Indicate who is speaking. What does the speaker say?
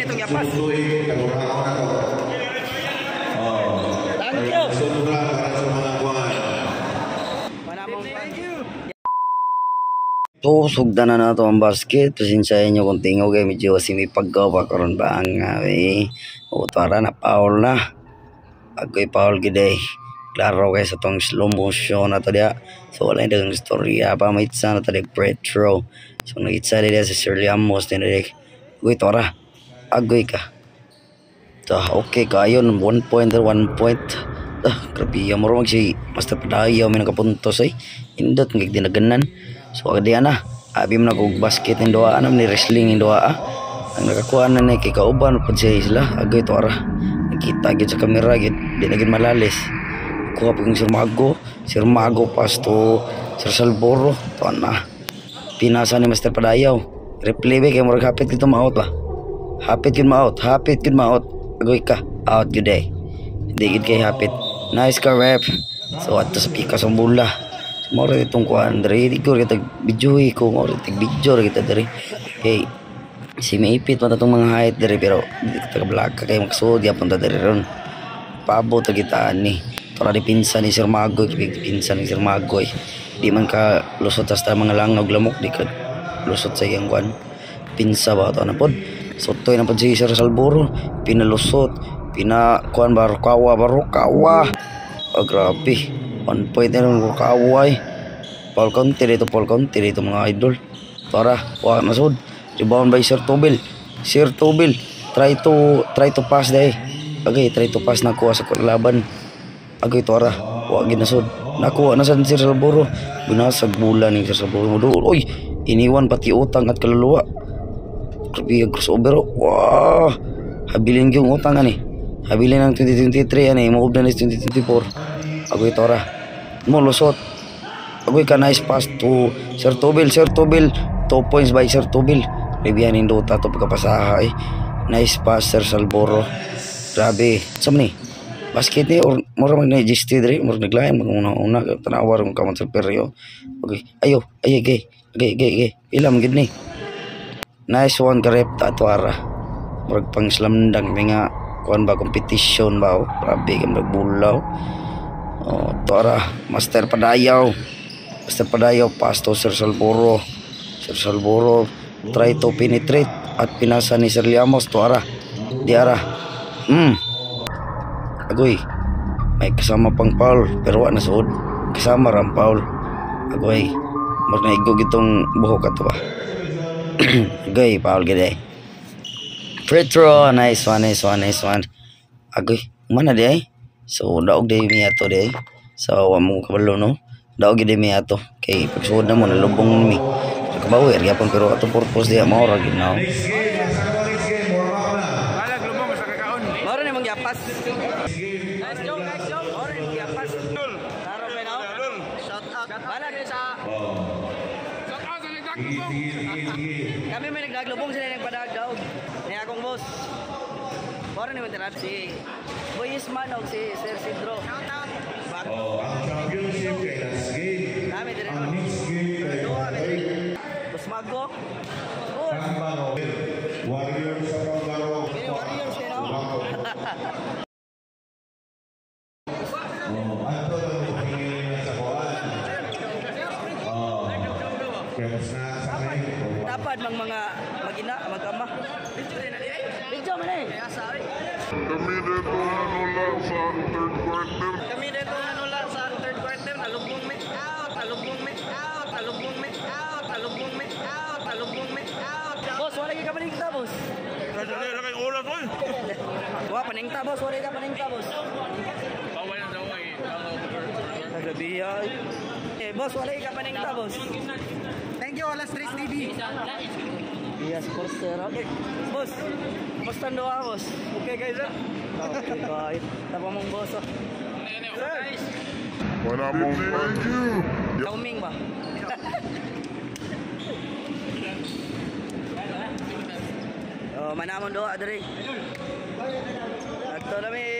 Speaker 1: itong yapas.
Speaker 2: Tuig, kagurako na to. Oh.
Speaker 1: Thank you.
Speaker 2: Sobra para sa mga kuwan.
Speaker 1: Thank you.
Speaker 3: To, sugdan na nato ang basket. Pasensyahin nyo kung tingaw kay medyo kasi may pagkaw pa karon ba ang eh. O tara na, foul na. Agoy, foul gid eh. Klaro kay sa tong slow motion na to diya. So wala yung dagang istorya pa may itsa na to diya retro. So nagitsa diya si Sir Liamos din diya. Agoy, tara. Agoy ka. Ta, okay kayo 1 point, 1 point. Ah, grabe mo mag si Master Padayaw may nakapuntos ay. Indot ng dinaganan. So agad na. Abi mo na kog basket ng duha anam ni wrestling ng duha ah. Ang nakakuha na ni kay kauban pud siya sila. Agoy, to ara. Nakita gyud sa kamera gyud di na gyud malalis. Kuha pag Sir Mago, Sir Mago pass to Sir Salboro. To na. Pinasa ni Master Padayaw. Replay ba kay murag hapit gito ma-out ba? Hapit yun ma-out, hapit yun ma-out. Agoy ka, out gyud eh. Hindi gyud kay hapit. Nice ka, ref. So ato sa pikas ang bula. So, mao ra itong kuan diri, di ko kita video eh ko mao ra video ra kita diri. Kay si maipit man atong mga height diri pero di kita kablaka kay magsuod yapon ta diri ron. Paabot ta kita ani. Tora di pinsan ni Sir Magoy, pinsan ni Sir Magoy. Di man ka lusot sa mga langog lamok, di ka lusot sa iyang kuan. Pinsa ba to na pod? Sotoy na pod si Sir Salburo, pinalusot, pina kuan barukawa barukawa. Oh, grabe. 1 point na lang rukawa eh. Paul Conte dito, Paul Conte dito mga idol. Tara, wa na sud. Rebound by Sir Tobel. Sir Tobel, try to pass dai. Okay, try to pass, nakuha sa laban. Agoy, tora, wa ginasod. Nakuha na sa Sir Salburo. Binasag bula ni Sir Salburo. Uy, iniwan pati utang at kaluluwa. Grabe ang crossover. Oh. Wow! Habilin yung utang ani. Habilin ang 2023 ani, move na ni 2024. Agoy, tora. Mo lusot. Agoy ka, nice pass to Sir Tobel, Sir Tobel. 2 points by Sir Tobel. Rebihan Dota to pagkapasaha eh. Nice pass, Sir Salboro. Grabe. Sa ni? Basket ni or mura mag na GST diri, mura naglain mag una-una tanawa ron kaman sa peryo. Okay. Ayo, ay gay. Gay, gay, gay. Pila man gid ni? Nice one ka, ref, tatuara. Murag pang slam dunk may nga kuan ba, competition ba oh. Grabe ka magbulaw. Oh, tuara, Master Padayaw. Master Padayaw pass to Sir Salboro. Sir Salboro try to penetrate at pinasa ni Sir Liamos, tuara. Diara. Agoy. May kasama pang foul pero wa na suod. Kasama ra ang foul. Agoy. Mas naigog itong buhok ato ba. Agoy, foul gid eh. Free throw, nice one, nice one, nice one. Agoy, mana di ay? So, daog di mi ato di ay. So, wa mo kabalo no. Daog gid mi ato. Kay pagsuod na mo nalubong mi. So, kabawi gyapon pero atong purpose diha mao ra gid na.
Speaker 2: Next game, nasa ka next game, warm up na.
Speaker 4: Balag lumong sa kakaon.
Speaker 1: Mao ra nimong yapas. Nice job, nice job. Mao ra nimong yapas. Klaro ba no? Shout out. Balag sa
Speaker 2: Oh.
Speaker 4: Shout out sa
Speaker 2: Sige,
Speaker 4: nagdaglubong.
Speaker 2: sige, sige, sige.
Speaker 1: Kami may nagdaglubong, sila nagpadag daog. Ni akong boss. Mao ra nimong tirat si Boy Isman og si Sir Sidro. Shout out.
Speaker 2: Oh, ang championship kay last game.
Speaker 1: Kami dire
Speaker 2: Ang next game kay
Speaker 1: Duha mi dire. Boss Mago. Boss.
Speaker 2: Kambaro. Warriors sa Kambaro.
Speaker 1: Kini Warriors eh no.
Speaker 2: Oh, ato lang mo sa kuan. Oh. Kaya mas na sa kanya.
Speaker 1: Tapad mang mga magina, magama. Video din na di ay. Video man eh.
Speaker 5: Kami dito nanula sa third quarter.
Speaker 1: Kami dito nanula sa third quarter, nalubong mi. Out, nalubong mi. Out, nalubong mi. Out, nalubong mi. Out, nalubong mi. Out. Boss, wala ka paningta, boss.
Speaker 5: Wala kay oras oy.
Speaker 1: Wa paningta, boss, wala ka paningta, boss.
Speaker 4: Bawal na daw ay.
Speaker 1: Grabe ay. Eh, boss, wala ka paningta, boss.
Speaker 6: Thank you, Alas 3 TV.
Speaker 1: Yes, of course, sir. Okay. Boss, kumusta ang duha, boss?
Speaker 6: Okay, guys. Ah.
Speaker 1: Okay, bye. Tapa mong boss, oh.
Speaker 5: Wala mong. Thank you.
Speaker 1: Kauming ba? Oh, manamon doa diri. Agto na mi.